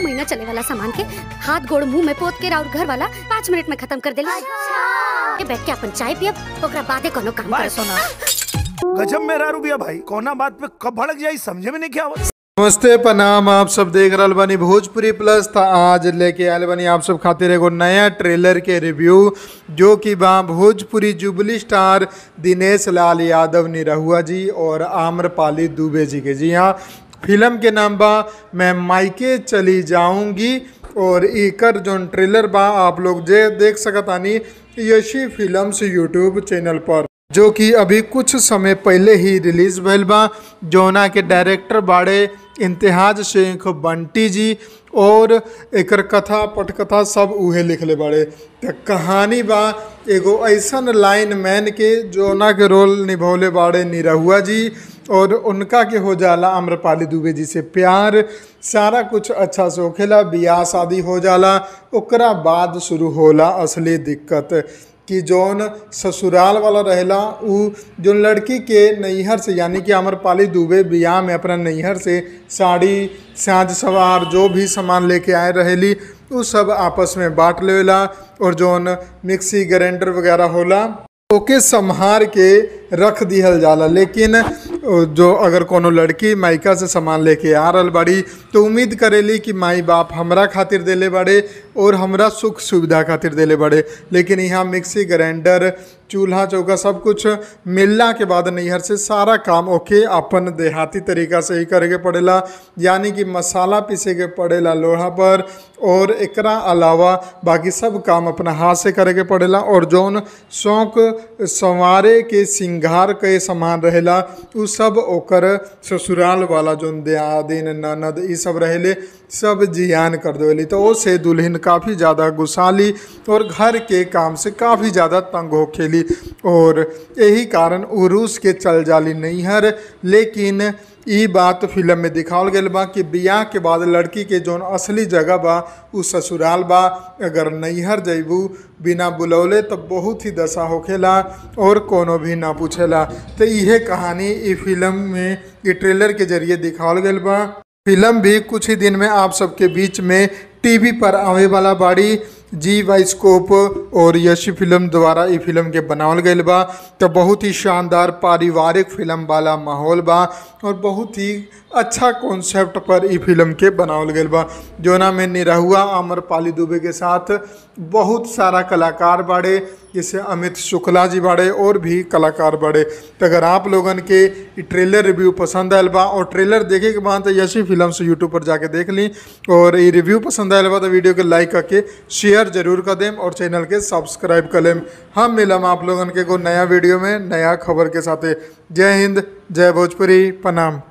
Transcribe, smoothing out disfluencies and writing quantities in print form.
महीना चले वाला सामान के हाथ गोड़ मुंह में पोत के राउर घर वाला 5 मिनट में खत्म कर देला। अच्छा। बैठ के अपन चाय पियब, ओकरा बादे कोनो काम कर। सोना गजब मेरा रुबिया भाई, कोना बात पे कब भड़क जाई समझे में नहीं क्या आवत। नमस्ते प्रणाम, आप सब देख रहा बानी भोजपुरी प्लस। था आज लेके आयल बानी आप सब खातिर एगो नया ट्रेलर के रिव्यू जो कि बा भोजपुरी जुबली स्टार दिनेश लाल यादव निरहुआ जी और आम्रपाली दुबे जी के। जी हाँ, फिल्म के नाम बा मैं मायके चली जाऊंगी और एकर जोन ट्रेलर बा आप लोग जे देख सकतानी यशी फिल्म्स यूट्यूब चैनल पर, जो कि अभी कुछ समय पहले ही रिलीज़ भइल बा। जोना के डायरेक्टर बाड़े इम्तियाज शेख बंटी जी और एकर कथा पटकथा सब उहे लिखले बाड़े। त कहानी बा एगो ऐसन लाइन मैन के जोना के रोल निभौले बाड़े निरहुआ जी और उनका के हो जाला आम्रपाली दुबे जी से प्यार। सारा कुछ अच्छा से होखेला, बियाह शादी हो जाला, ओकरा बाद शुरू होला असली दिक्कत कि जौन ससुराल वाला रहेला उ जौन लड़की के नैहर से यानी कि आम्रपाली दुबे बियाह में अपना नैहर से साड़ी साज सवार जो भी सामान लेके आए रहेली उ सब आपस में बांट लेला और जौन मिक्सी ग्राइंडर वगैरह होला ओके संभार के रख दिहल जाला। लेकिन जो अगर कोनो लड़की मायका से सामान लेके आ रहल बाड़ी तो उम्मीद करेली कि माई बाप हमरा खातिर देले बाड़े और हमरा सुख सुविधा खातिर देले बाड़े, लेकिन यहाँ मिक्सी ग्राइंडर चूल्हा चौका सब कुछ मिलला के बाद नैहर से सारा काम ओके अपन देहाती तरीका से ही करे के पड़ेला, यानी कि मसाला पीसे के पड़ेला लोहा पर और एकरा अलावा बाकी सब काम अपना हाथ से करे के पड़ेला। और जौन शौक संवारे के सिंगार के सामान रहेला उ सब ओकर ससुराल वाला जौन दियादिन ननद ई सब रहेले सब जियान कर देली। तो ओसे दुल्हन काफ़ी ज़्यादा गुस्साली और घर के काम से काफ़ी ज़्यादा तंग होखेली और यही कारण उ रूस के चल जाली नैहर। लेकिन ई बात फिल्म में दिखावल गइल बा कि बियाह के बाद लड़की के जौन असली जगह बा उ ससुराल बा। अगर नैहर जइबू बिना बुलौले तो बहुत ही दशा होखेला और कोनो भी ना पूछेला। तो इहे कहानी ई फिल्म में ई ट्रेलर के जरिए दिखावल गइल बा। फिल्म भी कुछ ही दिन में आप सबके बीच में टीवी पर आवे वाला बाड़ी। जी बाइस्कोप और यशी फिल्म द्वारा ई फिल्म के बनावल गइल बा। तो बहुत ही शानदार पारिवारिक फिल्म वाला माहौल बा और बहुत ही अच्छा कॉन्सेप्ट पर ई फिल्म के बनावल गइल बा, जोना में निरहुआ आम्रपाली दुबे के साथ बहुत सारा कलाकार बाड़े, जैसे अमित शुक्ला जी बाड़े और भी कलाकार बाड़े। तो अगर आप लोगन के ट्रेलर रिव्यू पसंद आयल बा और ट्रेलर देखे के बाद तो यशी फिल्म से यूट्यूब पर जाके देख ली और ये रिव्यू पसंद आयल बा तो वीडियो के लाइक करके शेयर जरूर कर देम और चैनल के सब्सक्राइब कर लेम। हम मिलम आप लोगन के को नया वीडियो में नया खबर के साथ। जय हिंद, जय भोजपुरी, प्रणाम।